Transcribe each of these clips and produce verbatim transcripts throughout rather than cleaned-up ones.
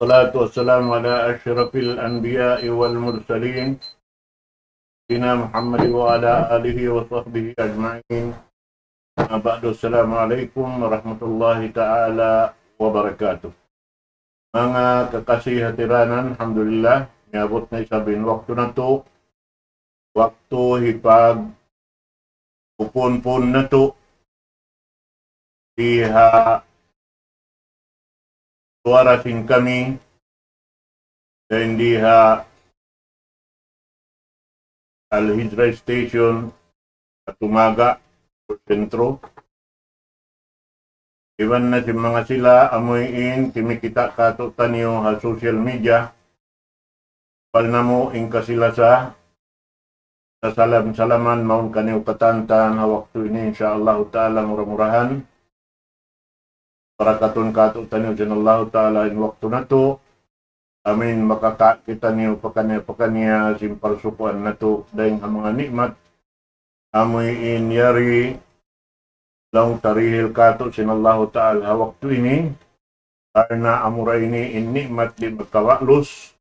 والصلاة والسلام على أشرف الأنبياء والمرسلين، سيدنا محمد وعلى آله وصحبه أجمعين. أما بعد، السلام عليكم ورحمة الله تعالى وبركاته. Manga kakasi ha tiranan, alhamdulillah, miyabut na isab in waktu natu', waktu hipag-upun-pun natu', di ha suwara sin kami, dayn di ha Al-Hijrah Station, ha Tumaga, Sentro. Iban na sin manga sila, amuin kimikita' katu'taniyu ha social media. Bal namu' in kasilasa, sasalam-salaman mawn kaniyu katantan ha waktu ini, insya Allahu ta'ala, mura-murahan barakatun katu'taniyu sin Allahu ta'ala in waktu natu'. Amin, makaka-, kitaniyu pakaniya-pakaniya sin parsukuan natu' dayn ha manga ni'mat. Amuin yari laung tarihil katu' sin Allahu ta'ala ha waktu ini. Karna' amura ini in ni'mat di' magkawalus.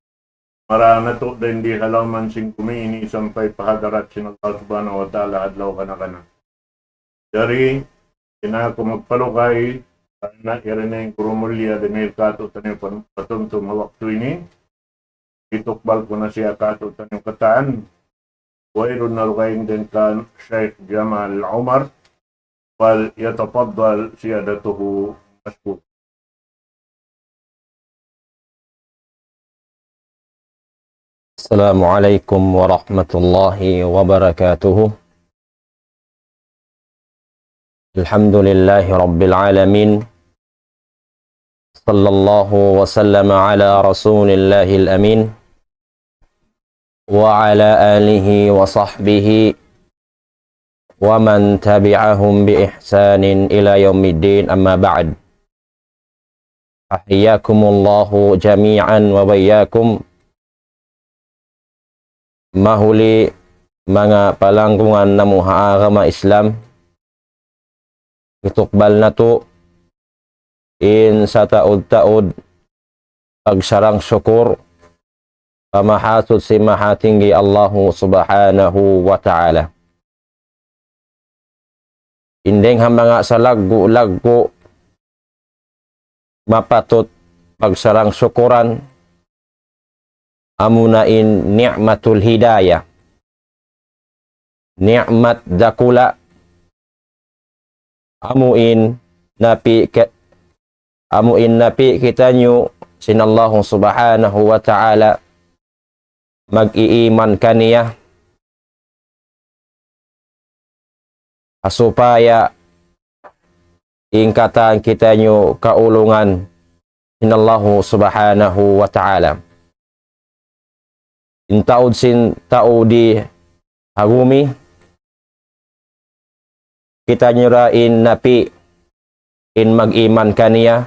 Mara natu' dayn di ha lawm sin bumi ini sampay pa hadarat sin Allah subhanahu wa ta'ala adlaw kana-kana. Jari, di' na aku magpalugay, karna' yari na in guru mulliya, damikkiyan katu'taniyu pan-, patumtum ha waktu ini. Hitukbal ku na siya katu'taniyu katan. Wayruun na dugaing dayn kan Sheikh Jamal Umar, فليتفضل سيادته مشكورا. السلام عليكم ورحمة الله وبركاته. الحمد لله رب العالمين. صلى الله وسلم على رسول الله الأمين وعلى آله وصحبه ومن تبعهم بإحسان إلى يوم الدين، أما بعد. أحياكم الله جميعا وبياكم. Mahuli manga palanggungan namu' ha agama Islam, hitukbal natu' in sataud-taud pagsarang-sukur pa Mahasuchi Mahatinggi Allahu Subhanahu wa Ta'ala. In dayng ha manga salaggu'-laggu' mapatut pagsarang-sukuran, amuna in ni'matul hidayah, ni'mat dakula', amuin napi' ke-, amuin napi' kitaniyu sin Allahu Subhanahu wa Ta'ala mag-iiman kaniya, ha supaya in katan kitaniyu kaulungan sin Allahu Subhanahu wa Ta'ala. In taud sin tau di ha gumi, kitaniyu ra in napi' in mag-iman kaniya,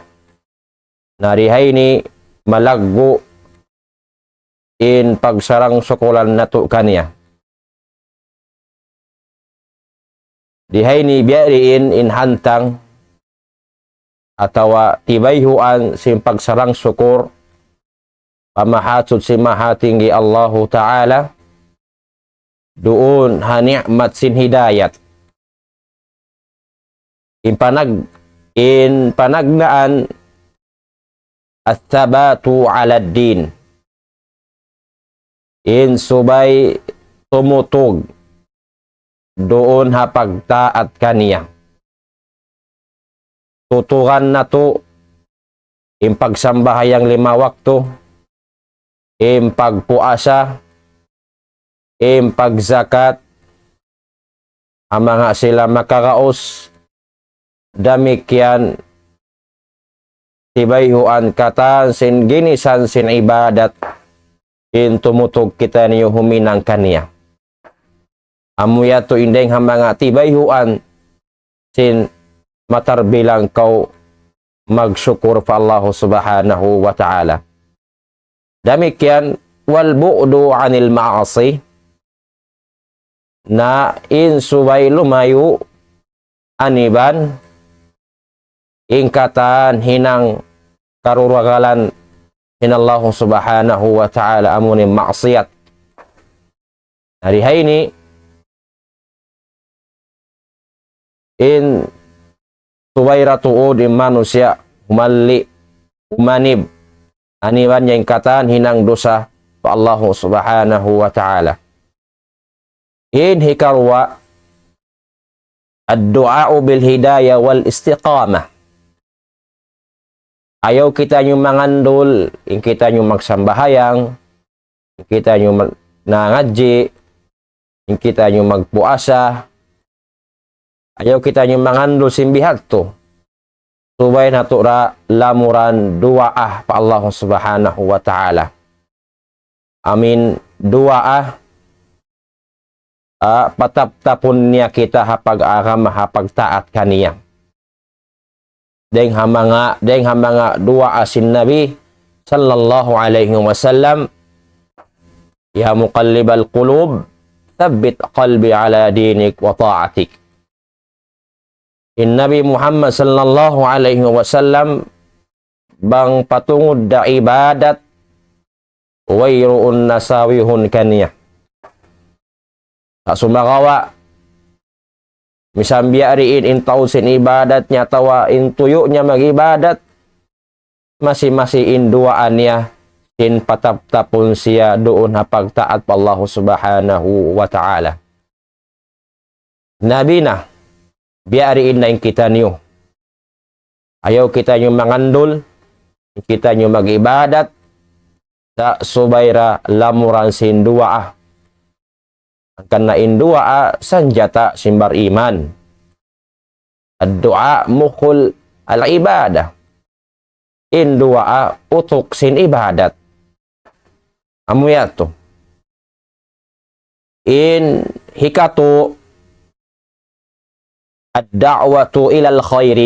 na di ha ini malaggu' in pagsarang-sukulan natu' kaniya. Di ha ini biya' diin in hantang atawa tibayhuan sin pagsarang-sukur pa Mahasuchi Mahatinggi Allahu Ta'ala, duun ha ni'mat sin hidayat. In panag-, in panagnaan, الثبات على الدين. In subay tumutug duun ha pagtaat kaniya. Tutugan natu' in pagsambahayang lima waktu, in pagpuasa, in pagzakat, ha manga sila makaraus, damikkiyan tibayhuan katan sin ginisan sin ibadat, in tumutug kitaniyu huminang kaniya. Amu yadtu in dayng ha manga tibayhuan sin matarbilang kaw magsukur pa Allahu Subhanahu wa Ta'ala. Damikkiyan, والبعد عن المعاصي, na in subay lumayu' aniban in katan hinang karuragalan sin Allahu Subhanahu wa Ta'ala, amu in maksiyat. Na di ha ini, in subay da tuud in manusiya' humalli', umanib, aniban niya in katan hinang dusa pa Allahu Subhanahu wa Ta'ala. In hikaruwa, الدعاء بالهداية والاستقامة. Ayaw kitaniyu mangandul, in kitaniyu magsambahayang, in kitaniyu mag-, nangadji', in kitaniyu magpuasa. Ayaw kitaniyu mangandul sin bihadtu. Subay natu' da lamuran duwaa pa Allah Subhanahu wa Ta'ala. Amu in duwaa, ah, pataptapun niya kita ha pag-agama, ha pagtaat kaniya. Dayng ha manga, dayng ha manga duwaa sin Nabi sallallahu alayhi wasallam, يا مقلب القلوب ثبت قلبي على دينك وطاعتك. In Nabi Muhammad sallallahu alayhi wasallam bang patungud da ibadat, wayruun nasawihun kaniya. Sa' sumagawa', misan biya' diin in taud sin ibadat niya atawa in tuyu' niya mag-ibadat, masi-masi in duwaa niya, sin pataptapun siya duun ha pagtaat pa Allahu Subhanahu wa Ta'ala. Na biya' na, biya' diin na in kitaniyu. Ayaw kitaniyu mangandul, in kitaniyu mag-ibadat, sa' subay da lamuran sin duwaa. Hangkan na in duwaa sanjata sin bariman. الدعاء مخ العبادة. In duwaa utuk sin ibadat. Amu yadtu. In hikatu, الدعوة إلى الخير.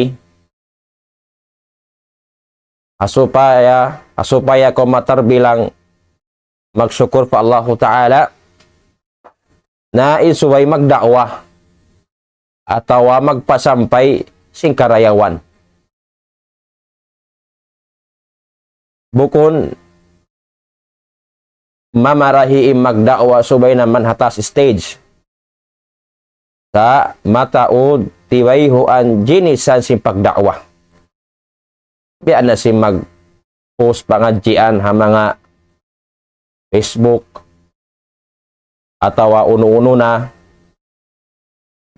Ha supaya, ha supaya kaw matarbilang magsukur pa Allahu Ta'ala, na in subay magda'wa atawa magpasampay sin karayawan. Bukun mamarahi in magda'wa subay na man ha taas stage. Sa' mataud tibayhuan jinisan sin pagda'wa. Biya' na sin mag-post pangadjian ha manga Facebook atawa unu-unu na,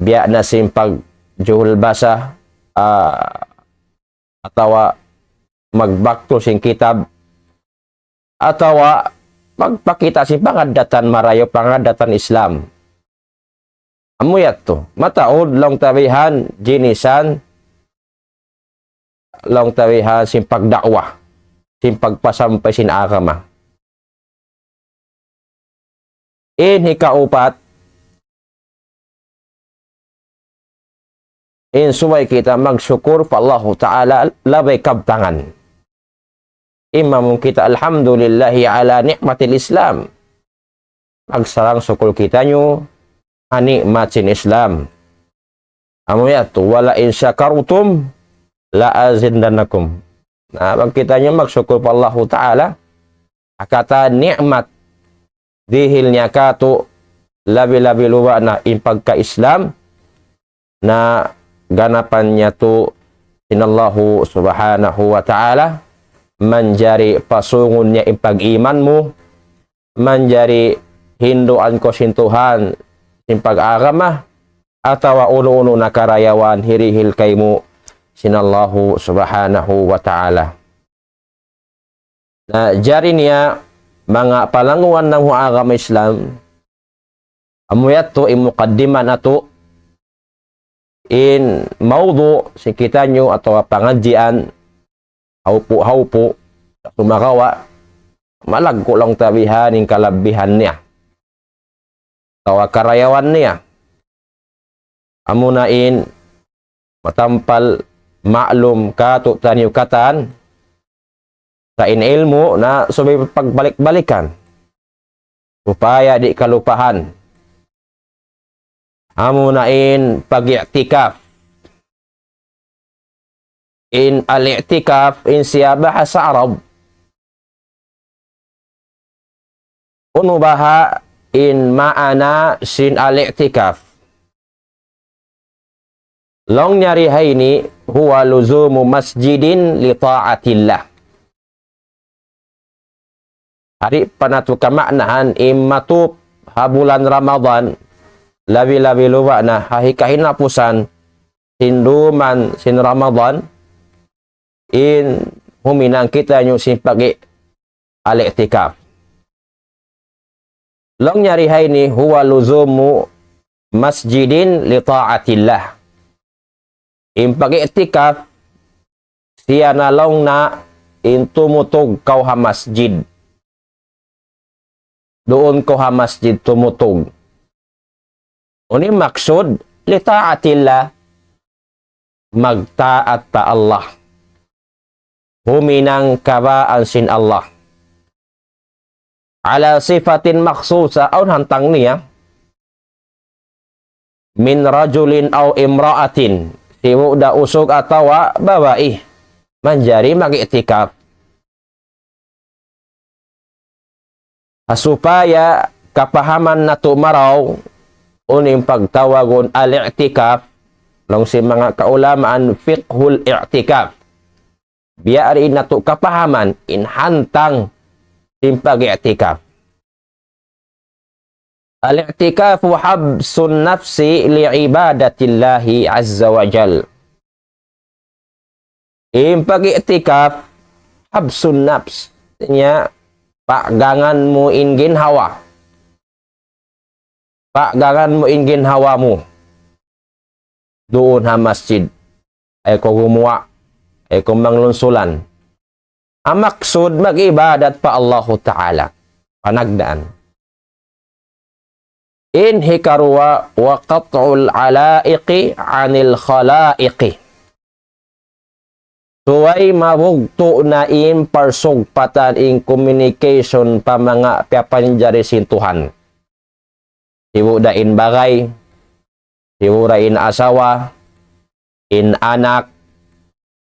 biya' na sin pagjuhul basa, ah, atawa magbaktul sin kitab, atawa magpakita' sin pangaddatan marayaw, pangaddatan Islam. Amu yadtu, mataud laung ta bihan jinisan, laung ta bihan sin pagda'wa, sin pagpasampay sin agama. In hikaupat, in subay kita magsukur pa Allahu Ta'ala labay kabtangan. Imamun kita, الحمد لله على نعمة الإسلام. Magsarang-sukul kitaniyu ha ni'mat sin Islam. Amu yadtu, ولئن شكرتم لأزيدنكم. Na, bang kitaniyu magsukul pa Allahu Ta'ala, ha katan ni'mat dihil niya kātu', labi-labi luba' na in pagka-Islam, na ganapan niya tu' sin Allahu Subhanahu wa Ta'ala, manjari pasungun niya in pag-iman mu, manjari hinduan kaw sin Tuhan sin pag-agama, atawa unu-unu na karayawan hirihil kaymu sin Allahu Subhanahu wa Ta'ala. Na, jari niya manga palangguan namu' ha agama Islam, amu yadtu in mukaddima natu', in mawdu' sin kitaniyu atawa pangadjian, haupu'-haupu', sumagawa', malaggu' laung ta bihan in kalabihan niya atawa karayawan niya. Amuna in matampal ma'lum kātu'niyu katan, sa' in ilmu' na subay pagbalik-balikan supaya di' kalupahan. Amuna in pag-i'tikaf. In al-i'tikaf, in siya bahasa Arab, Unu baha' in maana sin al-i'tikaf? Laung niya di ha ini, هو لزوم مسجد لطاعة الله. Ari pa natu' kamaknahan in matup ha bulan Ramadan, labi-labi luba na ha hikahinapusan sin duman sin Ramadan, in huminang kitaniyu sin pag-i'tikaf. Laung niya di ha ini, هو لزوم مسجد لطاعة الله. In pag-i'tikaf, siya na laung niya in tumutug kaw ha masjid. Duun kaw ha masjid tumutug. Unu in maksud, لطاعة الله, magtaat pa Allah. Huminang kabaan sin Allah. على صفة مخصوصة, awn hantang niya. من رجل أو امرأة, sibu' da usug atawa babai. Manjari mag-i'tikaf. Ha supaya kapahaman natu' marayaw, unu in pagtawagun al-i'tikaf, laung sin manga kaulamaan fiqhul i'tikaf. Biya' diin natu' kapahaman in hantang sin pag-i'tikaf. الاعتكاف حبس النفس لعبادة الله عز وجل. In pag-i'tikaf, حبس النفس. Niya, paggangan mu in ginhawa. Paggangan mu in ginhawa mu. Duun ha masjid. Ayaw kaw gumuwa'. Ayaw kaw manglunsulan. Ang maksud, mag-ibadat pa Allahu Ta'ala. Panagnaan. In hikaruwa, وقطع العلائق عن الخلائق. Subay mabugtu' na in parsugpatan, in communication pa manga piyapanjari sin Tuhan. Sibu' da in bagay, sibu' da in asawa, in anak,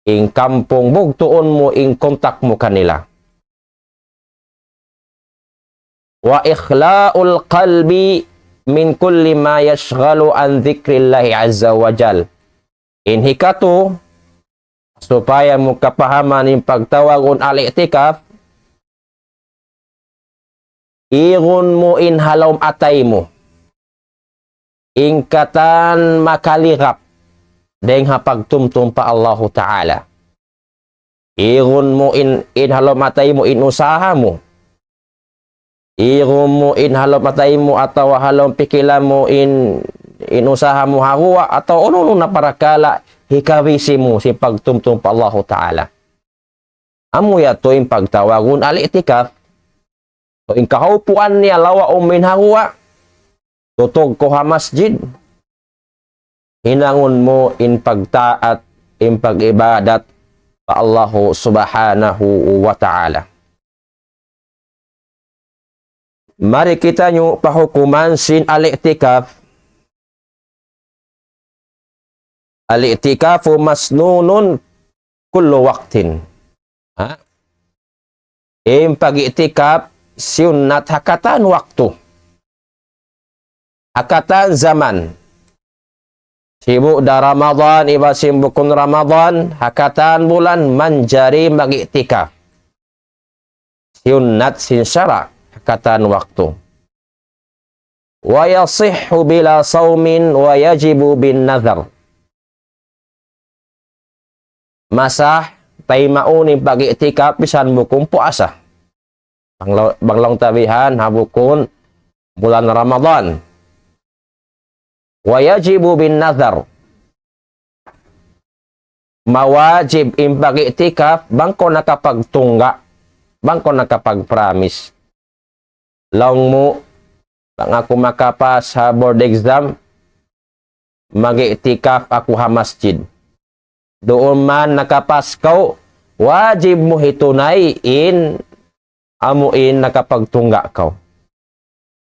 in kampung, bugtuun mu in kontak mu kanila. وإخلاء القلب من كل ما يشغل عن ذكر الله عز وجل. In hikatu, supaya mu kapahaman in pagtawagun al-i'tikaf, igun mu in ha lawm atay mu in katan makalihap dayng ha pagtumtum pa Allahu Ta'ala. Igun mu in, in ha lawm atay mu in usaha mu. Igun mu in ha lawm atay mu atawa ha lawm pikilan mu in, in usaha mu ha guwa' atawa unu-unu na parakala' hikabisi mu sin pagtumtum pa Allahu Ta'ala. Amu yadtu in pagtawagun al-i'tikaf. So, in kahaupuan niya lawaun mu in ha guwa', tutug kaw ha masjid, hinangun mu in pagtaat, in pag-ibadat pa Allahu Subhanahu wa Ta'ala. Mari kitaniyu pa hukuman sin al-i'tikaf. الاعتكاف مسنون كل وقت. Ha? In pag-i'tikaf, sunnat ha katan waktu. Ha katan zaman. Sibu' da Ramadan, iban sin bukun Ramadan, ha katan bulan manjari mag-i'tikaf. Sunnat sin sara', ha katan waktu. ويصح بلا صوم ويجب بالنذر. Masah, taymaun in pag-i'tikaf misan bukun puasa. Bang law-, bang laung ta bihan, ha bukun bulan Ramadan. ويجب بالنذر. Mawajib in pag-i'tikaf, bang kaw nakapagtungga', bang kaw nakapag-promise. Laung mu, bang aku makapas ha board exam, mag-i'tikaf aku ha masjid. Duun man nakapas kaw, wajib mu hitunay in amu in nakapagtungga' kaw.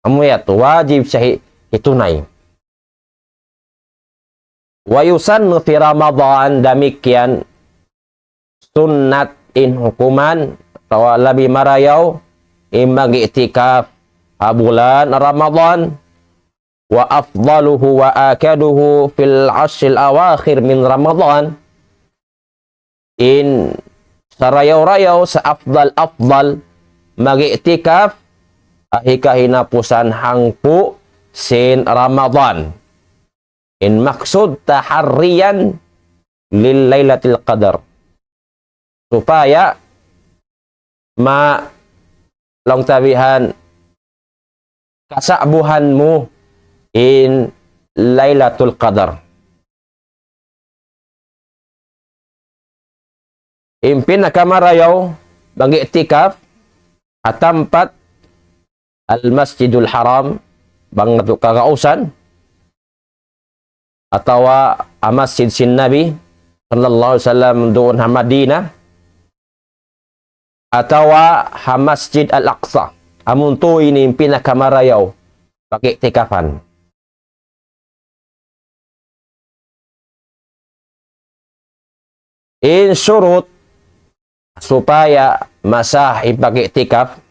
Amu yadtu, wajib siya hi-, hitunay. ويسن في رمضان, damikkiyan sunnat in hukuman, atawa labi marayaw, in mag-i'tikaf ha bulan Ramadan, وأفضله وآكده في العشر الأواخر من رمضان. In sarayaw-rayaw sa afdal-afdal mag-i'tikaf, ha hikahinapusan hangpu' sin Ramadan. In maksud تحريا لليلة القدر. Supaya ma-, laung ta bihan, kasa'buhan mu in Lailatul Qadar. In pinakamarayaw mag-i'tikaf ha tampat Al-Masjidul Haram, bang natu' kagausan, atawa ha masjid sin Nabi sallallahu alayhi wasallam duun ha Madinah, atawa ha Masjid Al-Aqsa. Amun tu ini in pinakamarayaw pag-i'tikafan. In shurut supaya masah in pag-i'tikaf,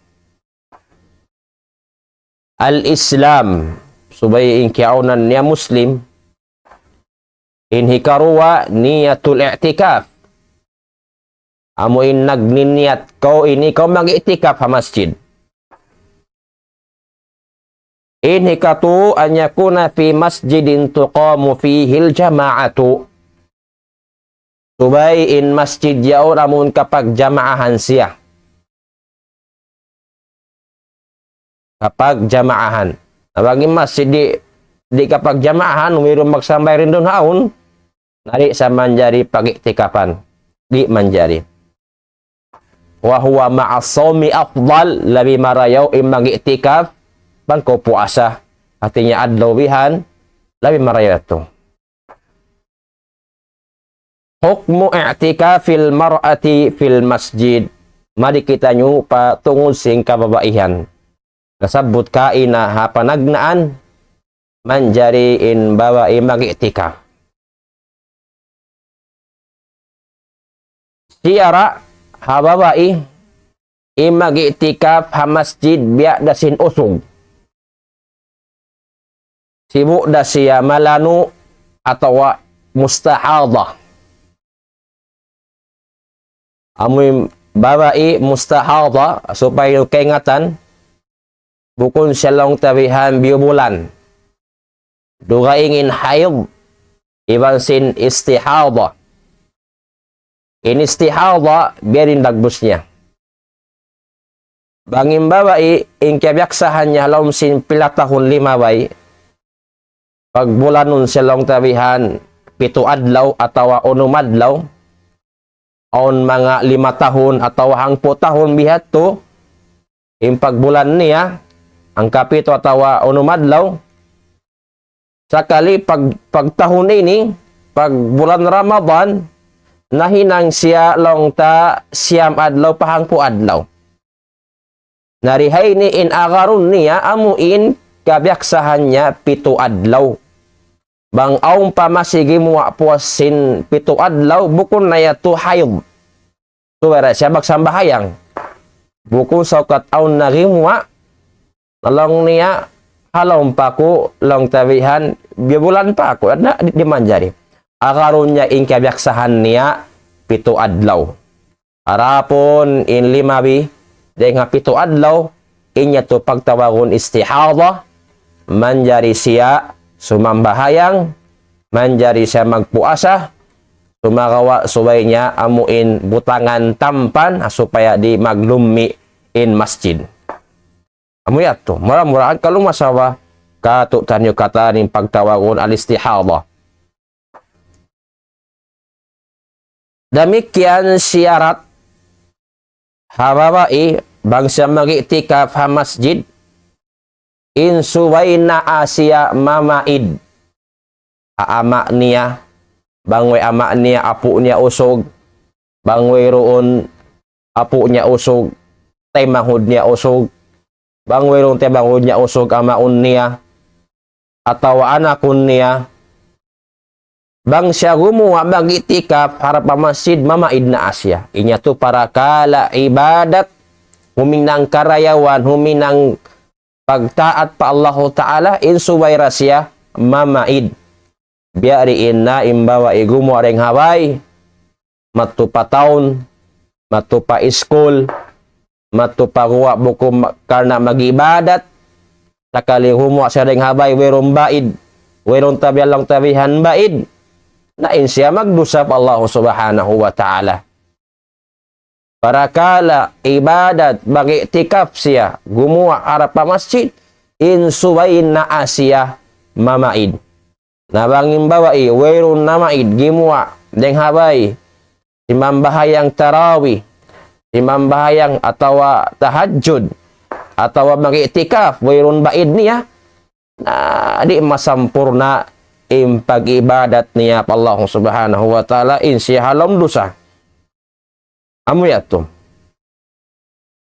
al-Islam, subay in kiyaunan niya Muslim. In hikaruwa, niyatul i'tikaf. Amu in nagniniyat kaw ini kaw mag-i'tikaf ha masjid. In hikatu, أن يكون في مسجد تقام فيه الجماعة. Subay in masjid yaun amun kapagjamaahan siya. Kapagjamaahan. Na bang in masjid di', di' kapagjamaahan, wayruun magsambay rin duun haun, na di' sa manjari pag-i'tikafan. Di' manjari. وهو مع الصوم أفضل, labi marayaw in mag-i'tikaf bang kaw puasa. Hati niya adlaw bihan, labi marayaw yadtu. حكم اعتكاف المرأة في المسجد. Mari kitaniyu pa tungud sin kababaihan. Nasabbut kaina ha panagnaan, manjari in babai mag-i'tikaf. Siyara' ha babai in mag-i'tikaf ha masjid biya' da sin usug. Sibu' da siya malanu' atawa mustahada. Amu in babai mustahada, supaya kaingatan, bukun siya laung ta bihan biyubulan. Dugaing in hayd, iban sin istihada. In istihada, biya' diin dagbus niya. Bang in babai, in kiyabiyaksahan niya ha lawm sin pila tahun limabay, pagbulanun siya laung ta bihan pitu adlaw atawa unum adlaw, awn manga lima tahun atawa hangpu' tahun bihadtu, in pagbulan niya, hangkapitu atawa unum adlaw, sakali pag, pagtahun ini, pagbulan Ramadan, nahinang siya laung ta siyam adlaw pa hangpu' adlaw. Na di ha ini in agarun niya, amu in kabiyaksahan niya pitu adlaw. Bang awn pa masi gimuwa' puas sin pitu adlaw, bukun na yadtu hayd. Subay da siya magsambahayang. Bukun saukat awn na gimuwa', na laung niya, ha lawm pa aku, laung ta bihan, biyubulan pa aku, na di', di' manjari. Agarun niya in kabiyaksahan niya, pitu adlaw. Adapun in limabi, dayn ha pitu adlaw, in yadtu pagtawagun istihada, manjari siya sumambahayang, manjari siya magpuasa, sumagawa' subay niya amu in butangan tampan, ha supaya di' maglummi' in masjid. Amu yadtu, mura-murahan kalu masawa, katu' taniyu katan in pagtawagun al-istihada. Damikkiyan siyarat ha babai, bang siya mag-i'tikaf ha masjid, in subay naa siya mamaid ha ama' niya, bang way ama' niya, apu' niya usug, bang wayruun apu' niya usug, taymanghud niya usug, bang wayruun taymanghud niya usug, amaun niya, atawa anakun niya, bang siya gumuwa' mag-i'tikaf harap ha masjid, mamaid naa siya. In yadtu parakala' ibadat, huminang karayawan, huminang pagtaat pa Allahu Ta'ala, in subay da siya mamaid. Biya' diin na in babai gumuwa' dayng ha bay, madtu pa town, madtu pa iskul, madtu pa guwa' bukun ma-, karna' mag-ibadat, sakali gumuwa' siya dayng ha bay, wayruun baid, wayruun tabihan laung tabihan baid, na in siya magdusa pa Allahu Subhanahu wa Ta'ala. Parakala' ibadat, mag-i'tikaf siya, gumuwa' harap pa masjid, in subay naa siya mamaid. Na bang in babai, wayruun namaid, gimuwa', dayng ha bay, simambahayang tarawih, simambahayang atawa tahajjud, atawa mag-i'tikaf, wayruun baid niya, na di' masampurna' in pag-ibadat niya pa Allah Subhanahu wa Ta'ala, in siya ha lawm dusa. Amu yadtu.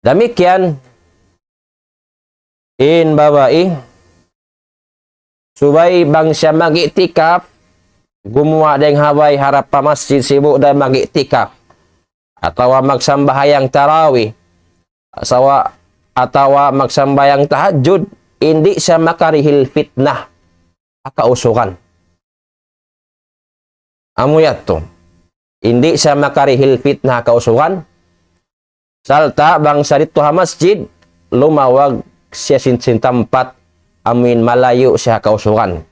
Damikkiyan, in babai, subay bang siya mag-i'tikaf, gumuwa' dayng ha bay harap pa masjid sibu' da mag-i'tikaf. Atawa magsambahayang tarawih. Asawa, atawa magsambahayang tahajjud, di' siya makarihil fitna ha kausugan. Amu yadtu. Di' siya makarihil fitna ha kausugan. Sarta' bang siya didtu ha masjid, lumawag siya sin, sin tampat amuin malayu' siya ha kausugan.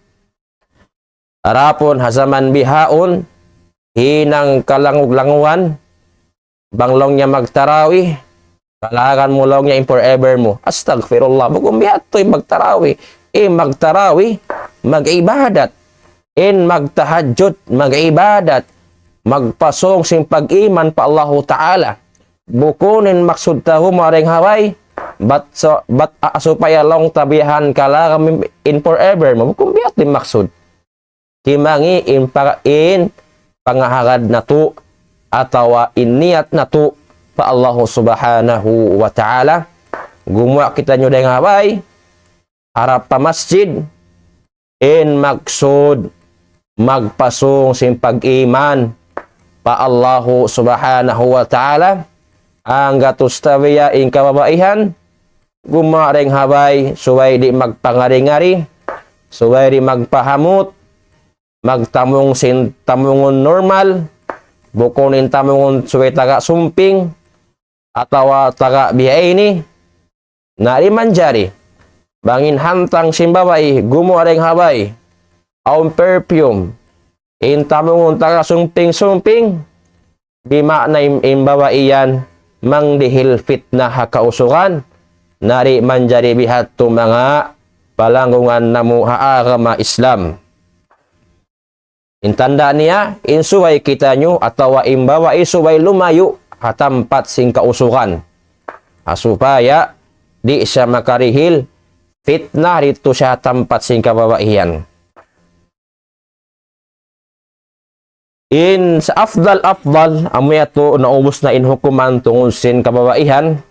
Adapun ha jaman bihaun, hinang kalangug-langugan, bang laung niya magtarawih, kalagan mu laung niya in forever mu. Astagfirullah, bukun biya' hādtu in magtarawih. In magtarawih, mag-ibadat. In magtahajjud, mag-ibadat. Magpasūng sin pag-iman pa Allahu Ta'ala. Bukun in maksud ta gumuwa' dayng ha bay, bat sa-, bat a-, supaya laung tabihan kalagan in forever mu. Bukun biya' hādtu in maksud. Timangi in pa-, in pangahagad natu', atawa in niyat natu' pa Allahu Subhanahu wa Ta'ala. Gumuwa' kitaniyu dayng ha bay, harap pa masjid, in maksud magpasūng sin pag-iman pa Allahu Subhanahu wa Ta'ala. Hanggatus tabiya' in kababaihan, gumuwa' dayng ha bay, subay di' magpangari-ngari, subay di' magpahamut, magtamung sin tamungun normal, bukun in tamungun subay taga sumping, atawa taga bihaini, na di' manjari. Bang in hantang sin babai, gumuwa' dayng ha bay, awn perfume, in tamungun taga sumping-sumping, di' maana in, in babai yan, mangdihil fitna ha kausugan, na di' manjari biya' hādtu manga palanggungan namu' ha agama Islam. In tanda' niya, in subay kitaniyu atawa in babai subay lumayu' ha tampat sin kausugan. Ha supaya di' siya makarihil fitna didtu siya ha tampat sin kababaihan. In sa afdal-afdal, amu yadtu naubus na in hukuman tungud sin kababaihan.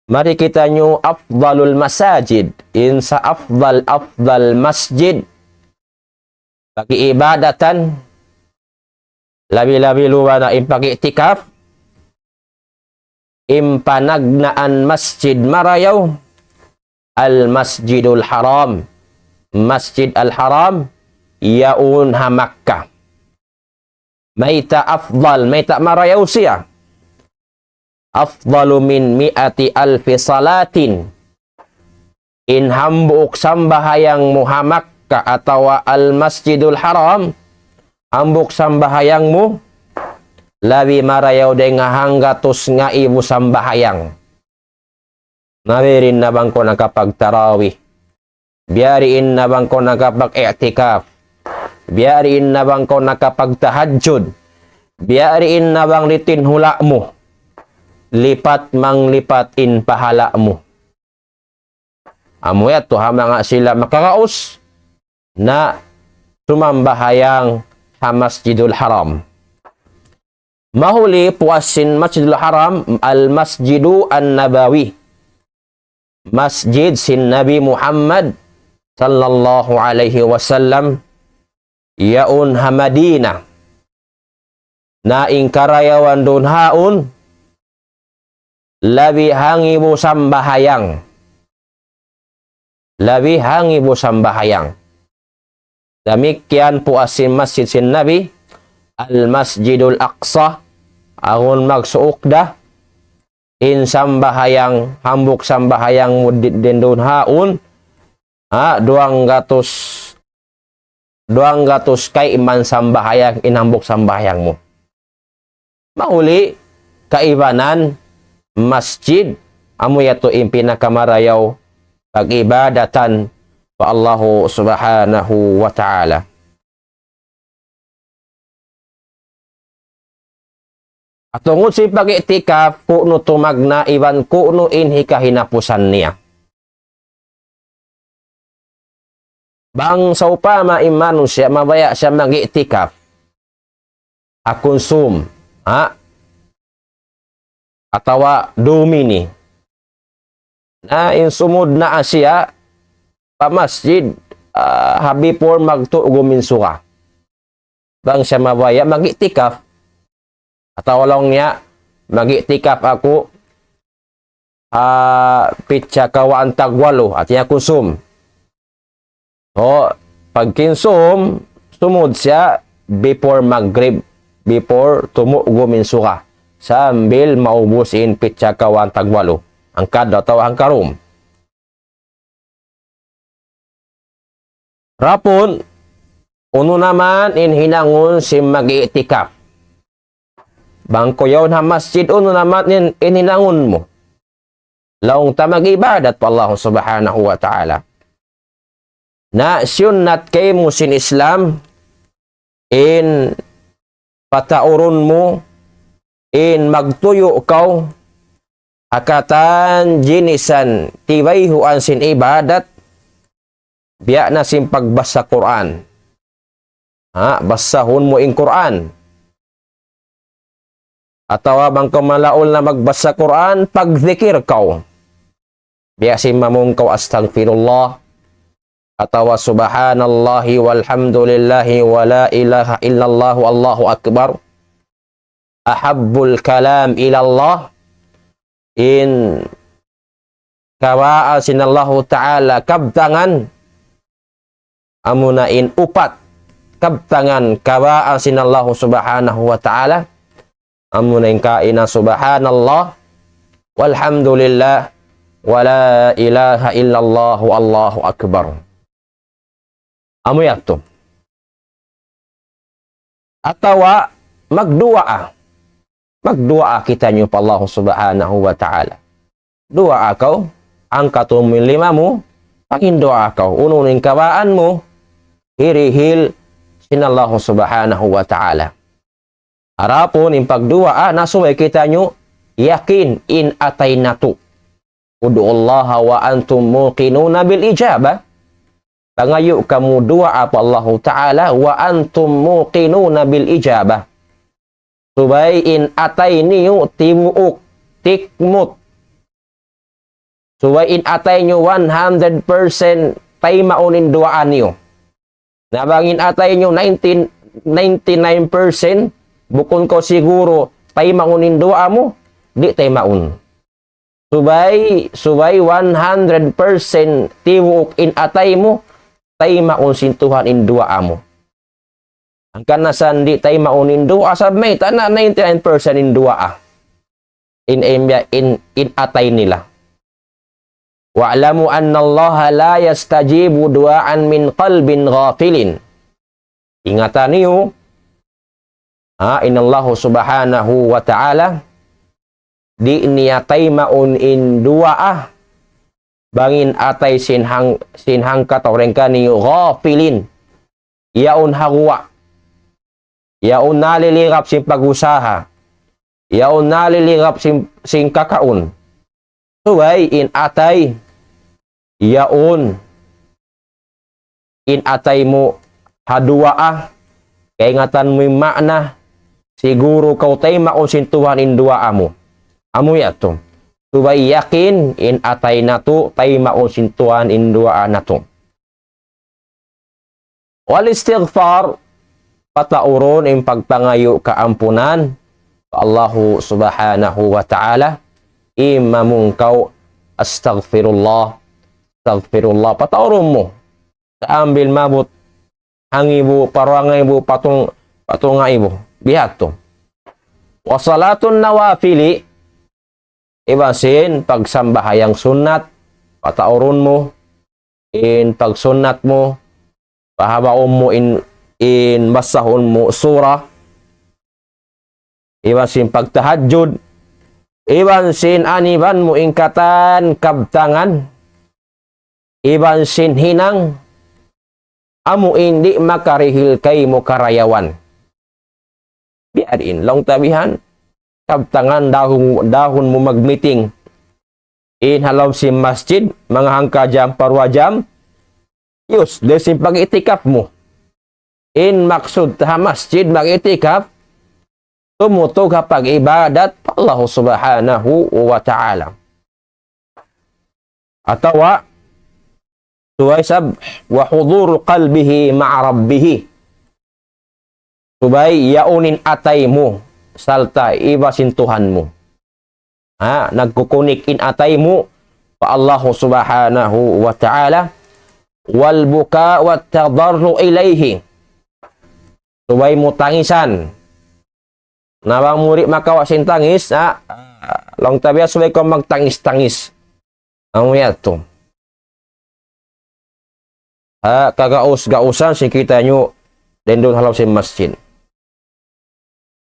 Mari kitaniyu afdalul masajid. In sa afdal-afdal masjid pag-iibadatan, labi-labi luba na in pag-i'tikaf, in panagnaan masjid marayaw, Al-Masjidul Haram. Masjid Al-Haram, yaun ha Makkah. Mayta' afdal, mayta' marayaw siya. Afdalu min mi'ati alfi salatin. In hambuuk sambahayang mu ha Makkah atawa Al-Masjidul Haram, hambuuk sambahayang mu, labi marayaw dayng ha hanggatus ngaibu sambahayang. Na biya' diin na bang kaw nakapagtarawih. Biya' diin na bang kaw nakapag-i'tikaf. Biya' diin na bang kaw nakapagtahajjud. Biya' diin na bang ditin hula' mu. Lipat manglipat in pahala' mu. Amu yadtu ha manga sila makaraus na sumambahayang ha Masjidul Haram. Mahuli puas sin Masjidul Haram, Al-Masjidu An-Nabawi. Masjid sin Nabi Muhammad sallallahu alayhi wasallam yaun ha Madinah. Na in karayawan duun haun, labi hangibu sambahayang. labi hangibu sambahayang. Damikkiyan puas sin masjid sin Nabi, Al-Masjidul Aqsa, agun magsuuk da, in sambahayang, hambuuk sambahayang mu di-, din duun haun, ha, duwang gatus, duwang gatus kayman sambahayang in hambuuk sambahayang mu. Mahuli kaibanan masjid, amu yadtu in pinakamarayaw pag-ibadatan pa Allahu Subhanahu wa Ta'ala. Tungud sin pag-i'tikaf, kunu' tumagna' iban kunu' in hikahinapusan niya. Bang sawpama in manusiya' mabaya' siya mag-i'tikaf, ha kunsum, ha? Atawa dumini. Na in sumud na siya pa masjid, ah, ha before magtūg in suga. Bang siya mabaya' mag-i'tikaf, atawa laung niya, "Mag-i'tikaf aku ha pitsa kawhaan tagwalu," hāti niya kunsum. O, pagkinsum, sumud siya before Maghrib, before tumūg in suga, sambil maubus in pitsa kawhaan tagwalu, hangka-, atawa hangkarum. Adapun, unu naman in hinangun sin mag-i'tikaf? Bang kaw yaun ha masjid, unu naman in, in hinangun mu? Laung ta mag-ibadat pa Allah Subhanahu wa Ta'ala. Na siyunnat kaymu sin Islam, in pataurun mu, in magtuyu' kaw ha katan jinisan tibayhuan sin ibadat, biya' na sin pagbasa Qur'an. Ha, basahun mu in Qur'an. Atawa bang kaw malaul na magbasa Qur'an, pagzikir kaw. Biya' sin mamung kaw, "Astaghfirullah," atawa "Subhanallahi walhamdulillahi wa la ilaha illallah wallahu akbar. Ahabbul kalam ilallah." In kabaan sin Allahu Ta'ala kabtangan, amuna in upat kabtangan kabaan sin Allahu Subhanahu wa Ta'ala, amuna in kaina "Subhanallah, walhamdulillah, wa la ilaha illallah, wallahu akbar." Amu yadtu. Atawa magduwaa. Magduwaa kitaniyu pa Allah Subhanahu wa Ta'ala. Duwaa kaw, angkatun mu in lima mu, panginduwaa kaw. Unu-unu in kabaan mu, hirihil sin Allah Subhanahu wa Ta'ala. Adapun in pagduwaa, na subay kitaniyu yakin in atay natu'. "Ud'ullaha wa antum muqinuna bil ijabah." Pangayu' kamu duwaa pa Allahu Ta'ala, "wa antum muqinuna bil ijabah." Subay in atay niyu tibuuk, tikmut. Subay in atay niyu one hundred percent taymaun in duwaa niyu. Na bang in atay niyu nineteen, ninety-nine percent, bukun kaw siguru taymaun in duwaa mu, di' taymaun. Subay, subay one hundred percent tibuuk in atay mu, taymaun sin Tuhan in duwaa mu. Hangkan na sa' di' taymaun in duwaa, sabab mayta', na ninety-nine percent in duwaa. In, in, in, in atay nila. "Wa'lamu anna Allaha la yastajibu du'aan min qalbin ghafilin." Ingata niyu, ha, in Allahu Subhanahu wa Ta'ala, di' niya taymaun in duwaa, bang in atay sin hang-, sin hangkatau dayn kaniyu ghafilin. Yaun ha guwa'. Yaun nalilirap sin pag-usaha. Yaun nalilirap sin, sin kakaun. Subay in atay, yaun in atay mu ha duwaa, kaingatan mu in maana, siguru kaw taymaun sin Tuhan in duwaa mu. Amu yadtu. Subay yakin in atay natu', taymaun sin Tuhan in duwaa natu'. Wal istighfar, pataurun in pagpangayu' kaampunan pa Allahu Subhanahu wa Ta'ala, imamung kaw, "Astaghfirullah, astaghfirullah, pataurun mu. Sambil maabut hangibu, paruwa hangibu, patung, patunga ibu. Biya' hādtu. Wa salatun nawafili, iban sin pagsambahayang sunnat, pataurun mu, in pagsunnat mu, pahabaun mu in, in basahun mu surah, iban sin pagtahajjud, iban sin aniban mu in katan kabtangan, iban sin hinang, amu in di' makarihil kaymu karayawan. Biya' diin, laung ta bihan, kabtangan dahun, dahun mu magmiting. In ha lawm sin masjid, manga hangka jam, paruwa jam, yus, dayn sin pag-i'tikaf mu. In maksud ta ha masjid, mag-i'tikaf, tumutug ha pag-ibadat pa Allah Subhanahu wa Ta'ala. Atawa, subay isab, wa huduru qalbihi ma'a rabbihi. Subay yaun in atay mu, sarta' iban sin Tuhan mu. Ha, nagkukunik in atay mu pa Allah Subhanahu wa Ta'ala. Wal buka wat tadarru ilayhi. Subay mu tangisan. Na bang mu di' makawa' sin tangis, ha, laung ta biya' subay kaw magtangis-tangis. Amu yadtu. Ha, kagaus-gausan sin kitaniyu dayn duun ha lawm sin masjid.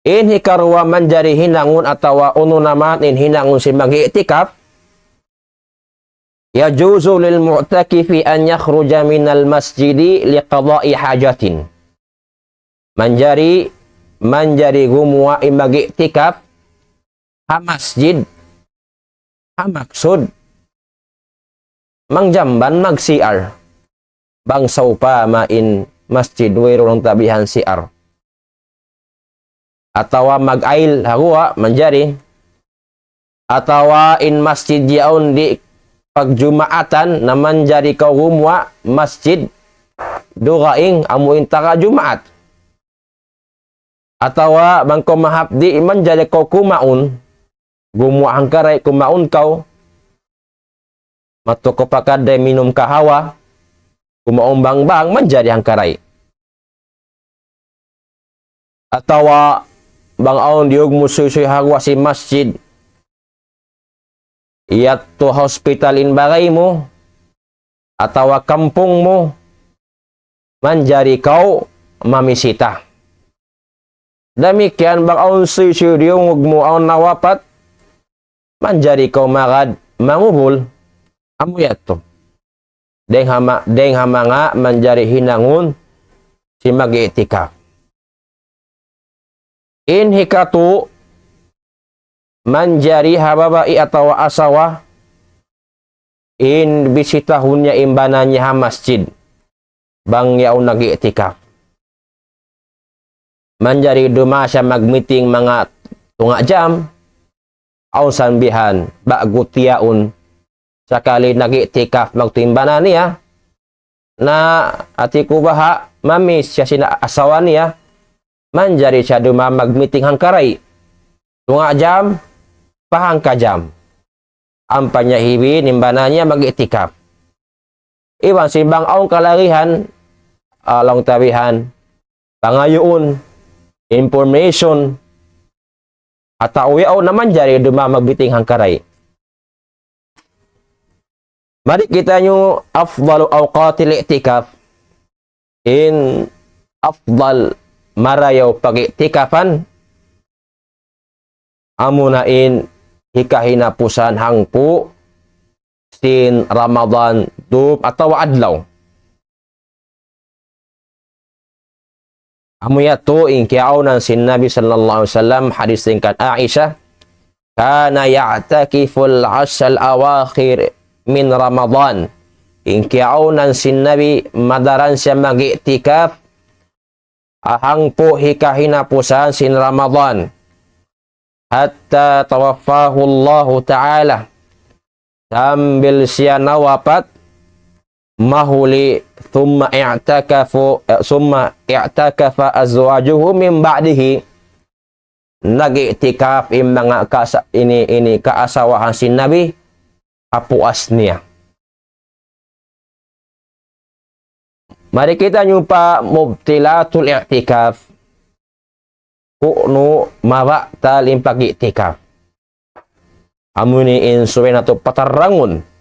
In hikaruwa manjari hinangun atawa unu na man in hinangun sin mag-i'tikaf, yajuzu lil mu'takifi an yakhruja minal masjidi liqada'i hajatin. Manjari, manjari gumuwa' in mag-i'tikaf ha masjid, ha maksud mangjamban mag-C R. Bang sawpama in masjid wayruun tabihan C R. Atawa mag-ail ha guwa', manjari. Atawa in masjid yaun di' pagjumaatan, na manjari kaw gumuwa' masjid dugaing amu in taga Jumaat. Atawa bang kaw mahapdi', manjari kaw kumaun, gumuwa' hangkaray, kumaun kaw, madtu kaw pa kadday minum kahawa, kumaun bang-bang, manjari hangkaray. Atawa bang awn diyug mu suysuy ha guwa' sin masjid, yadtu hospital in bagay mu, atawa kampung mu, manjari kaw mamisita. Damikkiyan bang awn suysuy diyungug mu awn nawapat, manjari kaw magad mangubul, amu yadtu. Dayng ha ma-, dayng ha manga manjari hinangun sin mag-i'tikaf. In hikatu, manjari ha babai atawa asawa, in bisitahun niya in bana niya ha masjid, bang yaun nag-i'tikaf. Manjari dumatung siya mag-meeting manga tunga' jam, awn sambihan, ba'gu tiyaun, sakali nag-i'tikaf magtuy in bana niya, na hati ku baha' mamiss siya sin asawa niya, manjari siya dumatung mag-meeting hangkaray. Tunga' jam, pa hangka jam. Ampa niya hibin in bana niya mag-i'tikaf. Iban sin bang awn kalagihan, ah, laung tabihan, pangayuun, information, atawa yaun na manjari dumatung mag-meeting hangkaray. Mari kitaniyu afdalu awqatil i'tikaf. In afdal marayaw pag-i'tikafan, amuna in hikahinapusan hangpu' sin Ramadan dum atawa adlaw. Amu yadtu in kiyaawnan sin Nabi sallallahu alayhi wasallam, hadis dayn kan Aisha, كان يعتكف العشر الأواخر من رمضان. In kiyaawnan sin Nabi, madaran siya mag-i'tikaf, hangpu' hikahinapusan sin Ramadan. حتى توفاه الله تعالى. Sambil siya nawapat, mahuli, ثم اعتكف، eh, ثم اعتكف أزواجه من بعده. Nag-i'tikaf in manga kasa-, ini, ini kaasawahan sin Nabi, ha puas niya. Mari kitaniyu pa mubtilatul i'tikaf. Ku'nu mabatal in pag-i'tikaf. Amu ini in subay natu' patarrangun.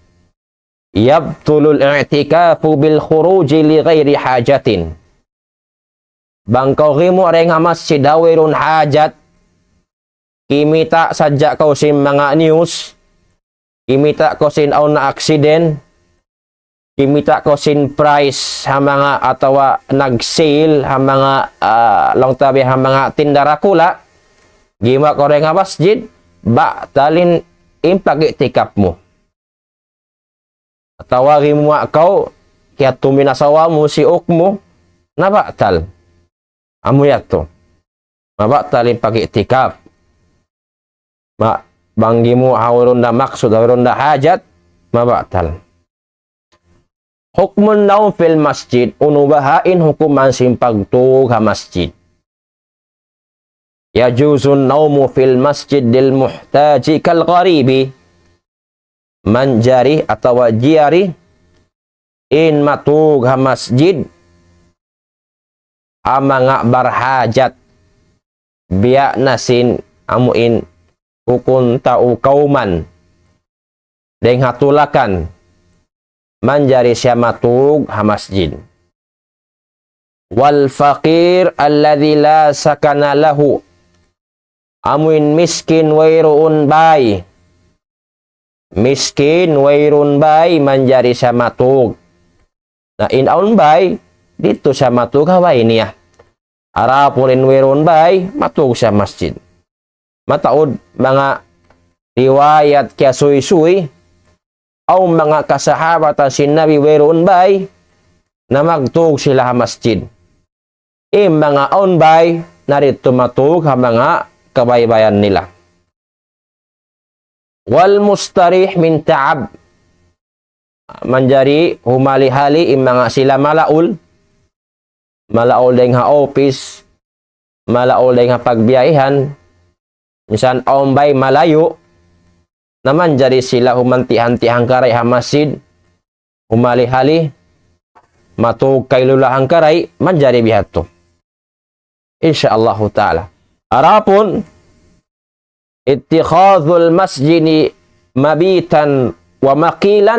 يبطل الاعتكاف بالخروج لغير حاجة. Bang kaw gimuwa' dayn ha masjid ha wayruun hajat, kimita' sadja kaw sin manga news, kimita' kaw sin awn na accident, kimita' kaw sin price ha manga atawa nag-sale ha manga, ah, laung ta biya' ha manga tinda dakula', gimuwa' kaw dayn ha masjid, batal in pag-i'tikaf mu. Atawa gimuwa' kaw, kiyatu' mu in asawa mu, siyuk mu, na batal. Amu yadtu. Mabatal in pag-i'tikaf. Ma, bang gimuwa' ha wayruun da maksud, ha wayruun da hajat, mabatal. حكم النوم في المسجد, unu baha' in hukuman sin pagtug ha masjid. يجوز النوم في المسجد للمحتاج كالغريب. Manjari atawa jari in matug ha masjid ha manga barhajat, biya' na sin amu in bukun tau kawman dayn ha tulakan, manjari siya matug ha masjid. والفقير الذي لا سكن له. Amu in miskin wayruun bay. Miskin wayruun bay manjari siya matug. Na in awn bay, didtu siya matug ha bay niya. Adapun in wayruun bay, matug siya masjid. Mataud manga riwayat kiyasuysuy, awn manga kasahabatan sin Nabi wayruun bay, na magtug sila ha masjid. In manga awn bay, na didtu matug ha manga kabaybayan nila. والمستريح من تعب. Manjari humali-hali in manga sila malaul. Malaul dayn ha office, malaul dayn ha pagbiyahihan. Minsan awn bay malayu', na manjari sila humanti-hanti hangkaray ha masjid, humali-hali, matug kailula hangkaray, manjari bihadtu. Insya Allahu ta'ala. Adapun اتخاذ المسجد مبيتا ومقيلا.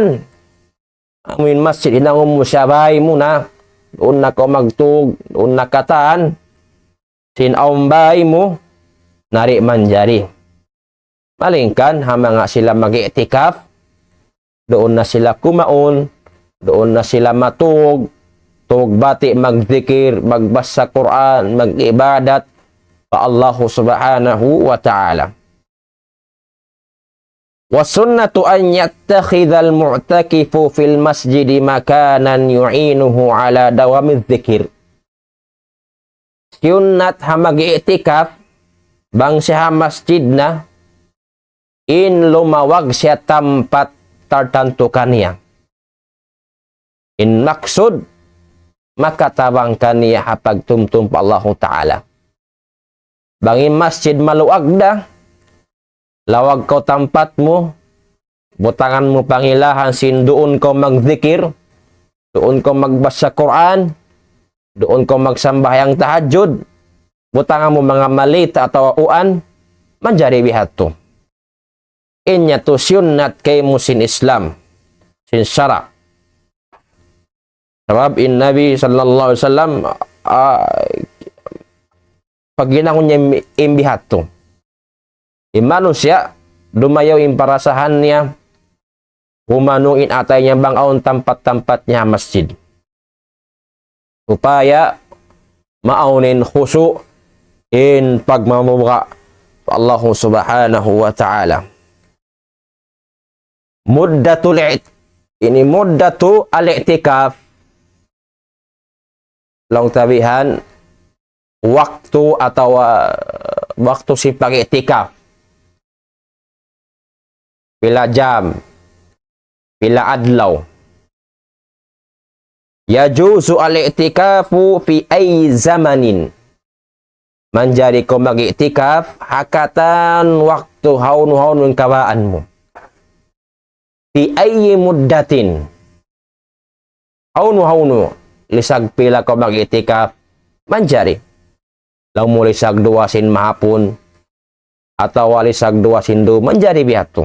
Amu in masjid hinangun mu siya bay mu na, duun na kaw magtug, duun na katan, sin awn bay mu, na di' manjari. Malayngkan ha manga sila mag-i'tikaf, duun na sila kumaun, duun na sila matug, tugbati' magdikir, magbasa Qur'an, mag-ibadat pa Allahu Subhanahu wa Ta'ala. والسنة أن يتخذ المعتكف في المسجد مكانا يعينه على دوام الذكر. Sunnat ha mag-i'tikaf, bang siya ha masjid na, in lumawag siya tampat tartantu kaniya. In maksud, makatabang kaniya ha pagtumtum pa Allahu Ta'ala. Bang in masjid maluag da, lawag kaw tampat mu, butangan mu pangilahan sin duun kaw magdikir, duun kaw magbasa Qur'an, duun kaw magsambahayang tahajjud, butangan mu manga malita atawa uan, manjari bihadtu. In yadtu sunnat kaymu sin Islam, sin sara'. Sabab in Nabi sallallahu alayhi wasallam, ah, paghinangun niya in, in bihadtu. In manusiya', dumayaw in parasahan niya, humanung in atay niya bang awn tampat-tampat niya ha masjid. Supaya maawn in khusu' in pagmamura pa Allahu Subhanahu wa Ta'ala. Muddatul i'tikaf. Ini muddatul i'tikaf. Laung ta bihan, waktu atawa, ah, waktu sin pag-i'tikaf. Pila jam, pila adlaw. يجوز الاعتكاف في أي زمن. Manjari kaw mag-i'tikaf, ha katan waktu hawnu-hawnu in kabaan mu. في أي مدة. Hawnu-hawnu. lisag pila kaw mag-i'tikaf, manjari. Laung mu lisag duwa sin mahapun, atawa lisag duwa sin dum, manjari biya' hādtu.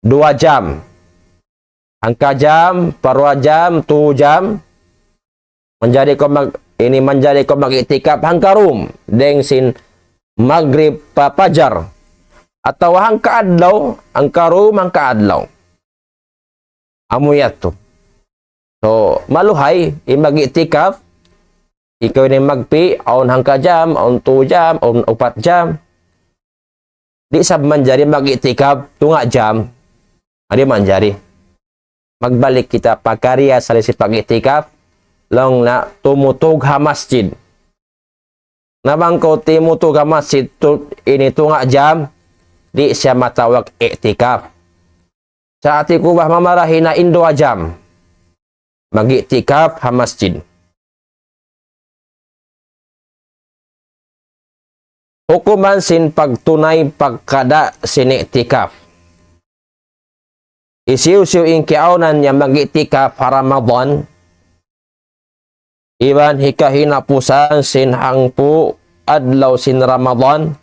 Duwa jam. Hangka jam, pa duwa jam, tu jam. Manjari kaw mag-, ini manjari kaw mag-i'tikaf hangka dum, dayng sin magrib pa pajar. Atawa hangka adlaw, hangka dum, hangka adlaw. Amu yadtu. So, maluhay, in mag-i'tikaf, ikaw ini magpi', awn hangka jam, awn tu jam, awn upat jam. Di' isab manjari mag-i'tikaf tunga' jam. Di' manjari. Magbalik kita pa kariya sa' sin pag-i'tikaf, laung niya tumutug ha masjid. Na bang kaw timutug ha masjid tu, ini tunga' jam, di' siya matawag i'tikaf. Sa' hāti ku ba mamarahi na in duwa jam. Mag-i'tikaf ha masjid. Hukuman sin pagtunay pagkada' sin i'tikaf. Hisiyu-siyu in kiyaawnan niya mag-i'tikaf ha Ramadan, iban hikahinapusan sin hangpu' adlaw sin Ramadan,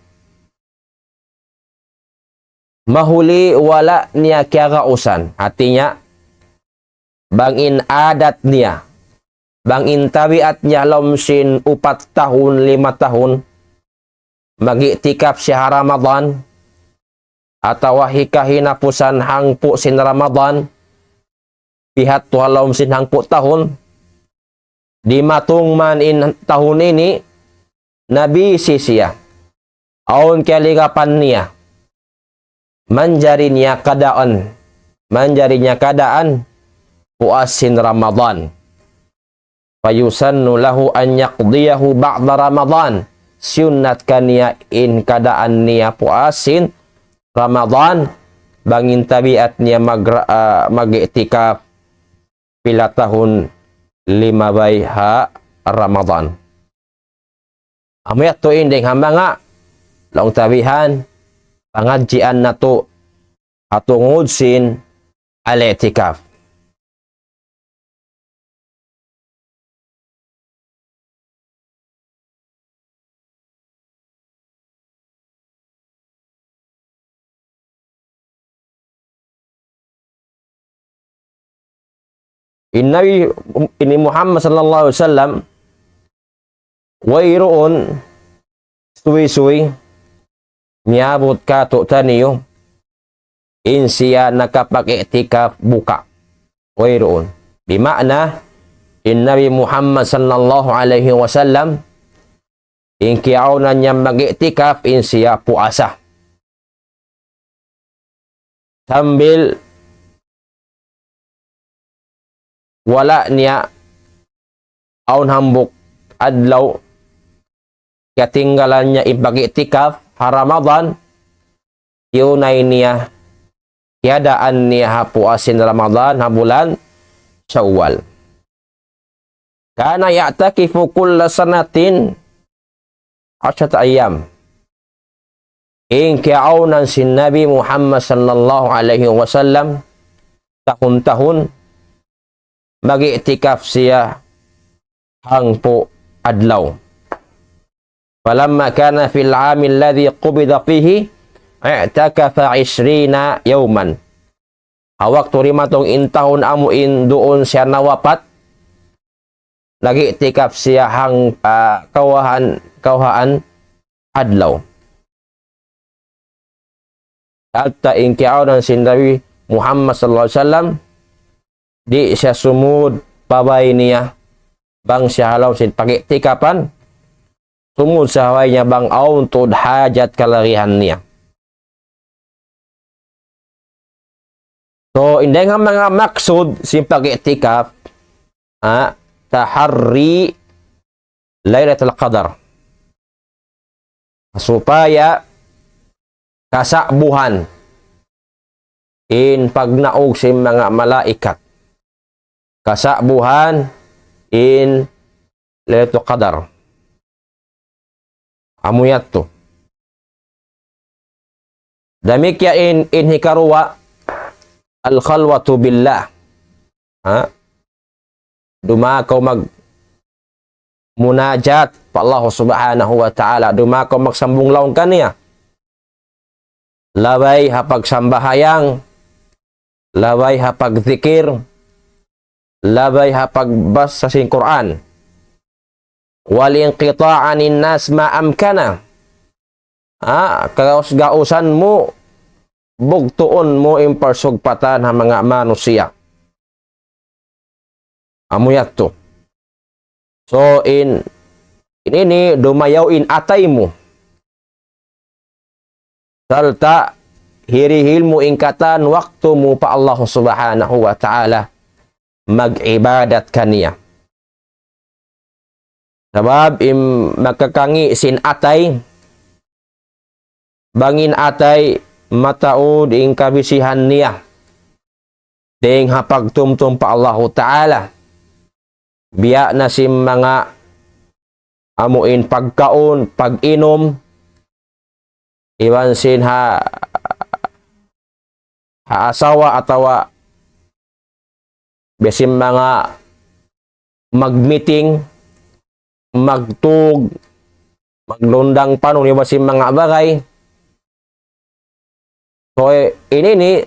mahuli wala' niya kiyagausan. Hāti niya, bang in adat niya, bang in tabiat niya ha lawm sin upat tahun, lima tahun, mag-i'tikaf siya ha Ramadan, atawa hikahinapusan hangpu' sin Ramadan, pihadtu ha lawm sin hangpu' tahun, dimatung man in tahun ini, nabisi siya. Awn kiyaligapan niya. Manjari niya kadaan. Manjari niya kadaan puas sin Ramadan. فيسن له أن يقضيه بعد رمضان. Sunnat kaniya in kadaan niya puas sin Ramadan, bang in tabiat niya mag-, ah, mag-i'tikaf pila tahun limabay ha Ramadan. Amu yadtu in dayng ha manga laung ta bihan, pangadjian natu' ha tungud sin al-i'tikaf. In Nabi ini Muhammad sallallahu alayhi wasallam, wayruun suwi-suwi miyabut kātu'niyu in siya nakapag-i'tikaf buka'. Wayruun. Bima'na, in Nabi Muhammad sallallahu alayhi wasallam, in kiyaawnan niya mag-i'tikaf, in siya puasa. Sambil wala' niya awn hambuuk adlaw katinggalan niya in pag-i'tikaf ha Ramadan, tiyunay niya, kiyadaan niya ha puas sin Ramadan ha bulan Shawwal. كان يعتكف كل سنة عشرة أيام. In kiyaawnan sin Nabi Muhammad sallallahu alayhi wasallam, tahun-tahun, mag-i'tikaf siya hangpu' adlaw. فلما كان في العام الذي قبض فيه اعتكف عشرين يوما. Ha waktu dimatung in tahun amu in duun siya nawapat, nag-i'tikaf siya hang, ah, kawhaan, kawhaan adlaw. Hatta in kiyaawnan sin Nabi Muhammad sallallahu alayhi wasallam, di' siya sumud pa bay niya, bang siya ha lawm sin pag-i'tikafan, sumud siya ha bay niya bang awn tuud hajat kalagihan niya. So, in dayng ha manga maksud sin pag-i'tikaf, ah, تحري ليلة القدر. Supaya kasa'buhan in pagnaug sin manga malaikat. Kasa'buhan in Laylatul Qadar. Amu yadtu. Damikkiyan in, in hikaruwa, الخلوة بالله. Ha? Duma kaw mag munajat pa Allah Subhanahu wa Ta'ala. Duma kaw magsambung laung kaniya. Labay ha pagsambahayang, labay ha pagzikir, labay ha pagbasa sin Qur'an. والانقطاع عن الناس ما أمكن. Ha, kagaus-gausan mu, bugtuun mu in parsugpatan ha manga manusiya'. Amu yadtu. So, in, in ini dumayaw in atay mu. Sarta' hirihil mu in katan waktu mu pa Allah Subhanahu wa Ta'ala mag-ibadat kaniya. Sabab in makakangi' sin atay, bang in atay mataud in kabisihan niya dayn ha pagtumtum pa Allahu Ta'ala. Biya' na sin manga amu in pagkaun, pag-inum, iban sin ha, ha asawa atawa biya' sin manga mag-meeting, magtug, maglundang panun, iban sin manga bagay. So, in ini,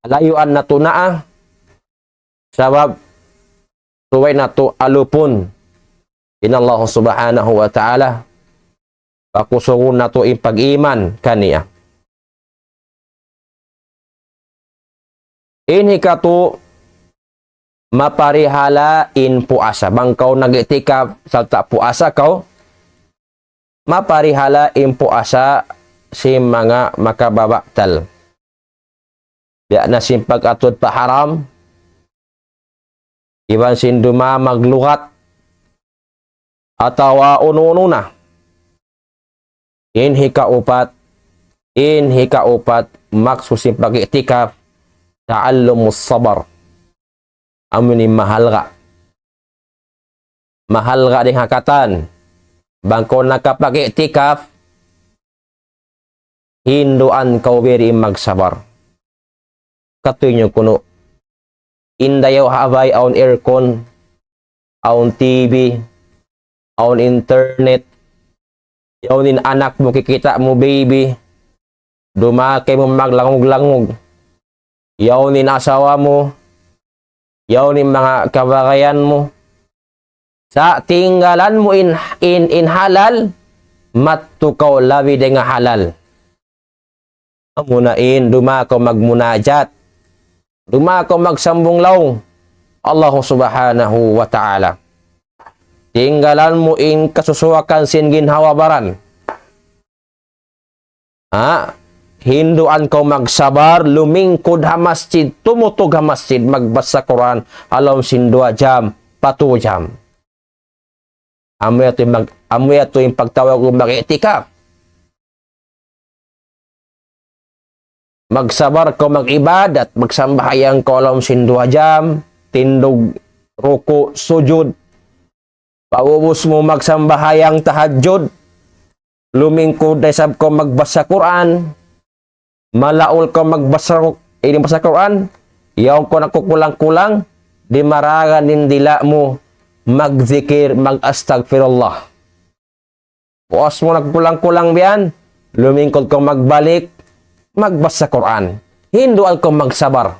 layuan natu' naa, sabab subay natu' alupun in Allah Subhanahu wa Ta'ala, pakusugun natu' in pag-iman kaniya. In hikatu, maparihala in puasa. Bang kaw nag-i'tikaf sarta' puasa kaw, maparihala in puasa sin manga makababatal. Biya' na sin pag-atud pa haram, iban sin duma maglugat, atawa unu-unu na. In hikaupat, in hikaupat, maksud sin pag-i'tikaf, ta'allumus sabar. Amu ini mahalga'. Mahalga' dayn ha katan. Bang kaw nakapag-i'tikaf, hinduan kaw biri magsabar. Katuy niyu kunu'. In dayaw ha bay awn aircon, awn T V, awn internet, yaun in anak mu kikita' mu baby, duma kaymu maglangug-langug. Yaun in asawa mu, yaun in manga kabagayan mu. Sa' tinggalan mu in, in, in halal, madtu kaw labi dayn ha halal. Amuna in, duma kaw magmunajat. Duma kaw magsambung laung. Allah Subhanahu wa Ta'ala. Tinggalan mu in kasusuwakan sin ginhawa-baran. Ha? Hinduan kaw magsabar, lumingkud ha masjid, tumutug ha masjid, magbasa Qur'an, ha lawm sin duwa jam, pa tū jam. Amu yadtu in mag-, amu yadtu in pagtawag mag-i'tikaf. Magsabar kaw mag-ibadat, magsambahayang kaw ha lawm sin duwa jam, tindug, ruku', sujud. Pag'ubus mu magsambahayang tahajjud, lumingkud da isab kaw magbasa Qur'an, malaul kaw magbasa, ini basa Qur'an, yaun kaw nagkukulang-kulang, dimaragan in dila' mu, magzikir, mag-astagfirullah. Puas mu nagkulang-kulang biyan, lumingkud kaw magbalik, magbasa Qur'an. Hinduan kaw magsabar.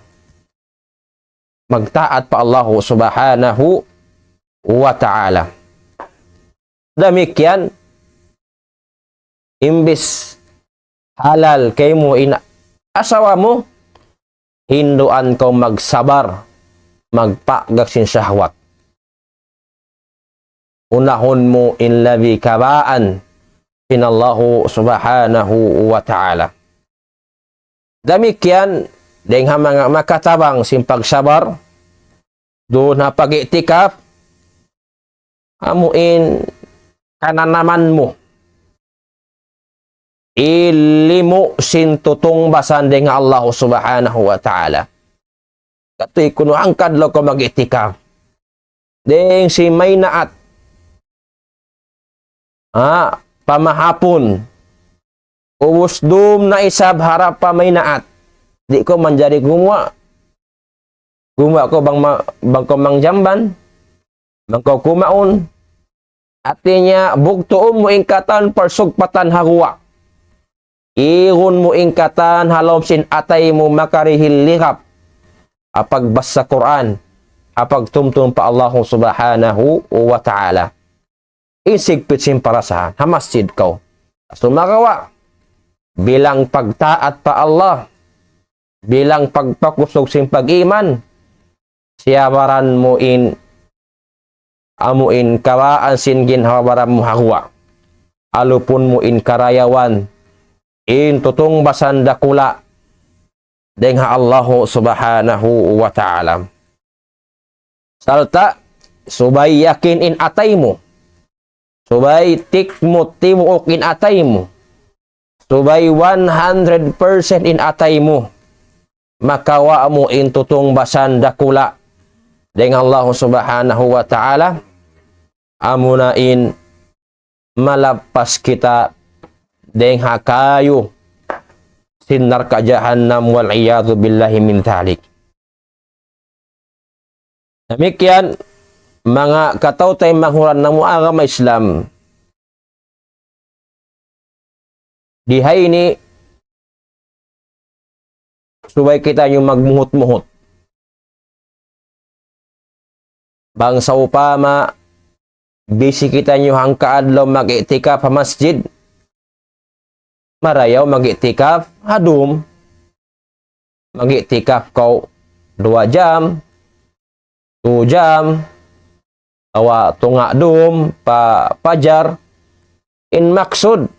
Magtaat pa Allah Subhanahu wa Ta'ala. Damikkiyan, imbis halal kaymu in asawa mu, hinduan kaw magsabar, magpagag sin shahwat. Unahun mu in labi kabaan sin Allahu Subhanahu wa Ta'ala. Damikkiyan, dayn ha manga makatabang sin pagsabar, duun ha pag-i'tikaf, amu in kananaman mu. Ilimu sin tutungbasan dayn ha Allah Subhanahu wa Ta'ala. Katuy kunu' hangka adlaw kaw mag-i'tikaf. Dayn sin maynaat. Ha, pamahapun. Ubus dum na isab harap pa maynaat. Di' kaw manjari gumuwa'. Gumuwa' kaw bang ma-, bang kaw mangjamban. Bang kaw kumaun, hati niya, bugtuun mu in katan parsugpatan ha guwa'. Igun mu in katan ha lawm sin atay mu makarihil likap. Ha pagbasa Qur'an, ha pagtumtum pa Allahu Subhanahu wa Ta'ala. In sigpit sin parasahan, ha masjid kaw. Sumagawa', bilang pagtaat pa Allah, bilang pagpakusug sin pag-iman, siyabaran mu in, amu in kawaan sin ginhawa-baran mu ha guwa'. Alupun mu in karayawan, in tutungbasan dakula', dayn ha Allahu Subhanahu wa Ta'ala. Sarta', subay yakin in atay mu. Subay tikmut tibuuk in atay mu. Subay one hundred percent in atay mu. Makawa' mu in tutungbasan dakula'. Dayn ha Allahu Subhanahu wa Ta'ala. Amuna in malappas kita dayn ha kayu sin narka' jahannam, wal iyadhu billahi min dhalik. Damikkiyan, manga kataw-taymanghuran namu' agama Islam. Di ha ini, subay kitaniyu magmuhut-muhut. Bang sawpama, busy kitaniyu hangka adlaw mag-i'tikaf ha masjid, marayaw mag-i'tikaf ha dum. Mag-i'tikaf kaw duwa jam, two jam, atawa tunga' dum pa pajar. In maksud,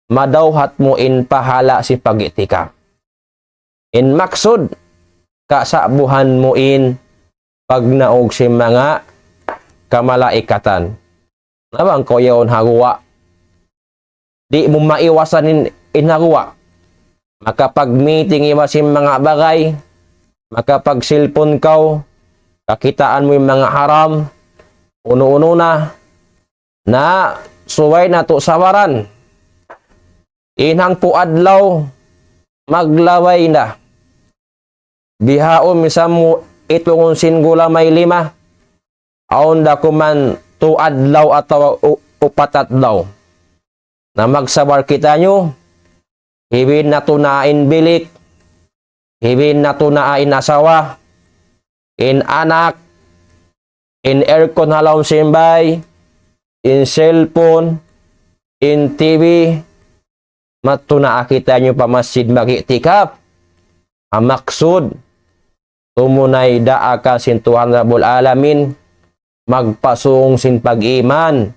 madawhat mu in pahala' sin pag-i'tikaf. In maksud, kasa'buhan mu in pagnaug sin manga kamalaikatan. Na bang kaw yaun ha guwa', di' mu maiwasan in, in ha guwa'. Makapag-meeting iban sin manga bagay, makapag-cellphone kaw, kakitaan mu in manga haram, unu-unu na, na subay natu' sabaran. In hangpu' adlaw, maglabay na. Bihaun misan mu itungun sin gulamay lima, awn da kuman tu adlaw atawa u-, upat adlaw. Na magsabar kitaniyu, hibin natu' na in bilik, hibin natu' na in asawa, in anak, in aircon ha lawm sin bay, in cellphone, in T V, madtu na kitaniyu pa masjid mag-i'tikaf. Ang maksud, tumunay daakan sin Tuhan Rabbul Alamin, magpasung sin pag-iman,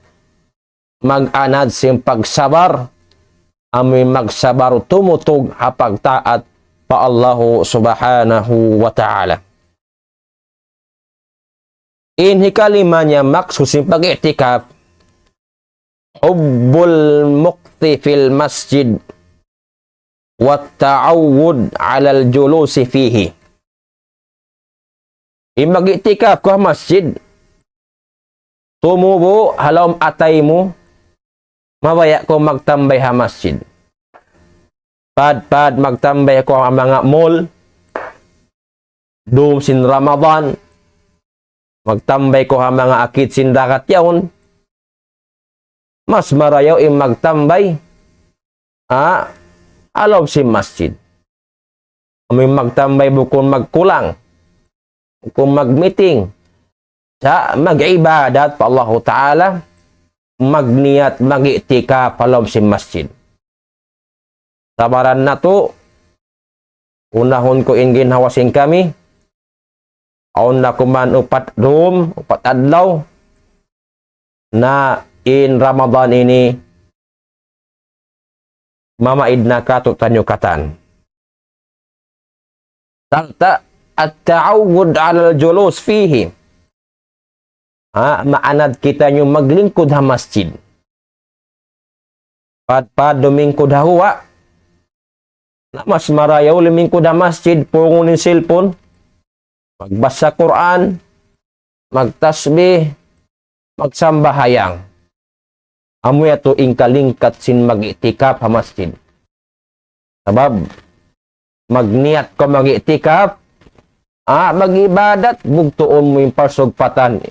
mag-anad sin pagsabar, amuin magsabar tumutug ha pagtaat pa Allahu Subhanahu wa Ta'ala. In hikalima niya maksud sin pag-i'tikaf, حب المكث في المسجد والتعود على الجلوس فيه. In mag-i'tikaf kaw ha masjid, tumubu' ha lawm atay mu, mabaya' kaw magtambay ha masjid. Pad-pad magtambay kaw ha manga mall, dum sin Ramadan, magtambay kaw ha manga akid sin dagat yaun, mas marayaw in magtambay, ha, ha lawm sin masjid. Amu in magtambay bukun magkulang, bukun mag-meeting. Sa' mag-ibadat pa Allahu Ta'ala, magniyat, mag-i'tikaf ha lawm sin masjid. Sabaran natu', unahun ku in ginhawa sin kami, awn na kuman upat dum, upat adlaw, na in Ramadan ini, mamaid na katu'taniyu katan. Sarta' التعود على الجلوس فيه. Ha, maanad kitaniyu maglingkud ha masjid. Pad-pad lumingkud ha guwa'. Na mas marayaw lumingkud ha masjid, pungun in cellphone. Magbasa Qur'an, magtasbih, magsambahayang. Amu yadtu in kalingkat sin mag-i'tikaf ha masjid. Sabab, magniyat kaw mag-i'tikaf, ah, mag-ibadat, bugtuun mu in parsugpatan.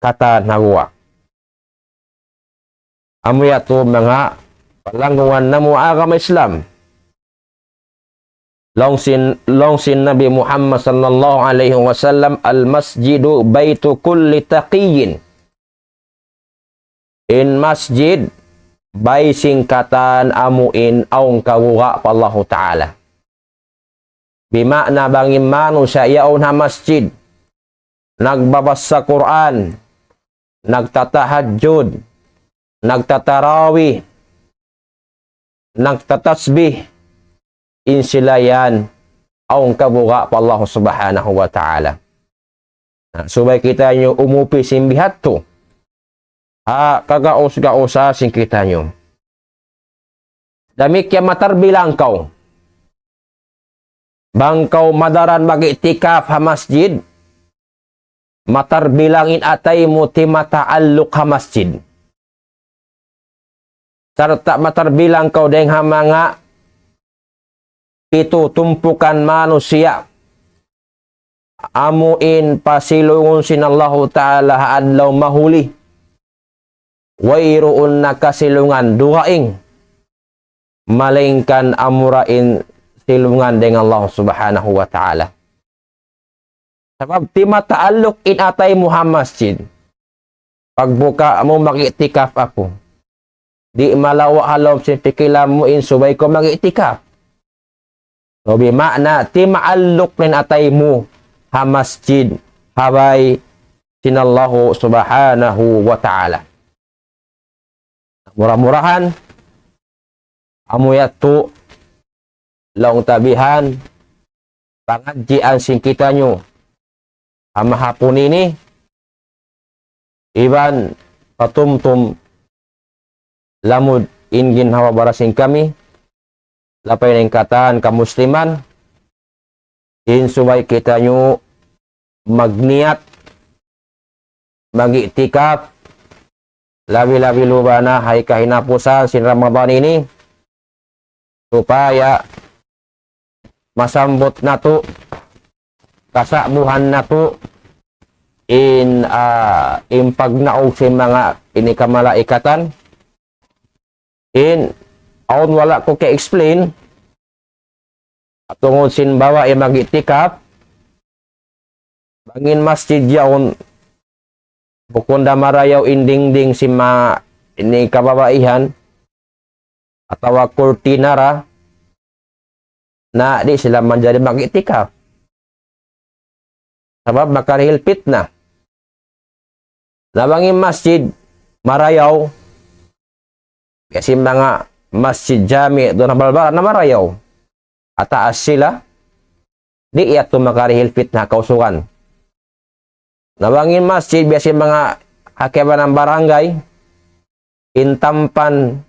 katan ha guwa'. Amu yadtu manga palangguan namu' agama Islam. Laung sin, laung sin Nabi Muhammad sallallahu alayhi wasallam, "المسجد بيت كل تقي." In masjid, bay sin katan amu in awn kabuga' pa Allahu Ta'ala. Bima'na bang in manusiya' yaun ha masjid, nagbabasa Qur'an, nagtatahajjud, nagtatarawih, nagtatasbih, in sila yan awn kabuga' pa Allah Subhanahu wa Ta'ala. Na, subay kitaniyu umupi sin biya' hādtu. Ha, kagaus-gausa sin kitaniyu. Damikkiyan matarbilang kaw. Bang kaw madaran mag-i'tikaf ha masjid, matarbilang in atay mu timata'alluq ha masjid. Sarta' matarbilang kaw dayng ha manga pitu tumpukan manusiya'. Amu in pasilungun sin Allahu Ta'ala ha adlaw mahuli. Wayruun na kasilungan dugaing, malaingkan amura in silungan dayng Allah Subhanahu wa Ta'ala. Sabab timata'alluq in atay mu ha masjid. Pagbuka' mu mag-i'tikaf aku. Di' malawa' ha lawm sin pikilan mu in subay kaw mag-i'tikaf. Labi ma'na tima'alluq in atay mu ha masjid, ha bay sin Allahu Subhanahu wa Ta'ala. Mura-murahan, amu yadtu laung ta bihan, pangadjian sin kitaniyu ha mahapun ini, iban patumtum lamud in ginhawa-baran sin kami, lapay na in katan kamusliman, in subay kitaniyu magniyat, mag-i'tikaf, labi-labi luba na ha kahinapusan sin Ramadan ini, supaya masambut natu', kasa'buhan natu', in, ah, in pagnaug sin manga ini kamalaikatan, in, awn wala' ku ka-explain, tungud sin babai mag-i'tikaf, bang in masjid yaun, bukun da marayaw in dingding sin ma ini kababaihan, atawa kurtina ra, na di' sila manjari mag-i'tikaf. Sabab makarihil pitna. Na bang in masjid marayaw, biya' sin manga masjid jami' duun ha balbal na marayaw. Ataas sila, di' yadtu makarihil pitna kausugan. Na bang in masjid biya' sin manga ha kaibanan barangay, in tampan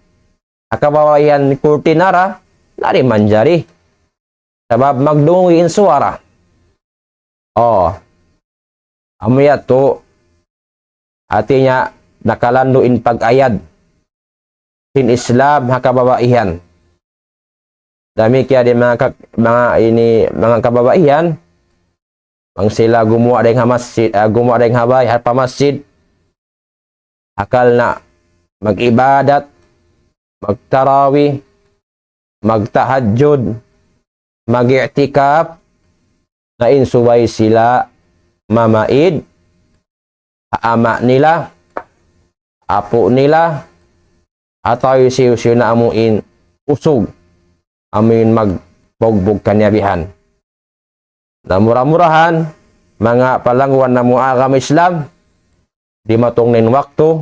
ha kababaihan kurtina ra, na di' manjari. Sabab magdungi in suwara. Oh. Amu yadtu, hatinya, nakalandu' in pag-ayad sin Islam ha kababaihan. Damikkiyan di' manga ka-, manga ini, manga kababaihan, bang sila gumuwa' dayng ha masjid, ah, gumuwa' dayng ha bay, ha pa masjid, hakal na mag-ibadat, magtarawih, magtahajjud, mag-i'tikaf, na in subay sila mamaid ha ama' nila, apu' nila, atawa hisiyu-siyu na amu in usug, amu in magbugbug kaniya bihan. Na mura-murahan, manga palangguan namu' agama Islam, dimatung na in waktu,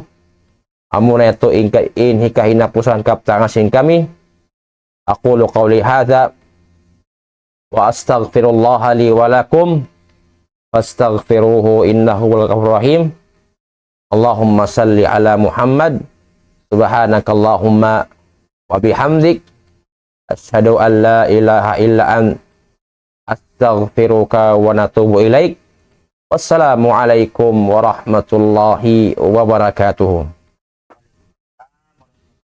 amu na yadtu in ka-, in hikahinapusan kabtangan sin kami. أقول قولي هذا وأستغفر الله لي ولكم فاستغفروه إنه هو الغفور الرحيم. اللهم صل على محمد. سبحانك اللهم وبحمدك. أشهد أن لا إله إلا أنت. أستغفرك ونتوب إليك. والسلام عليكم ورحمة الله وبركاته.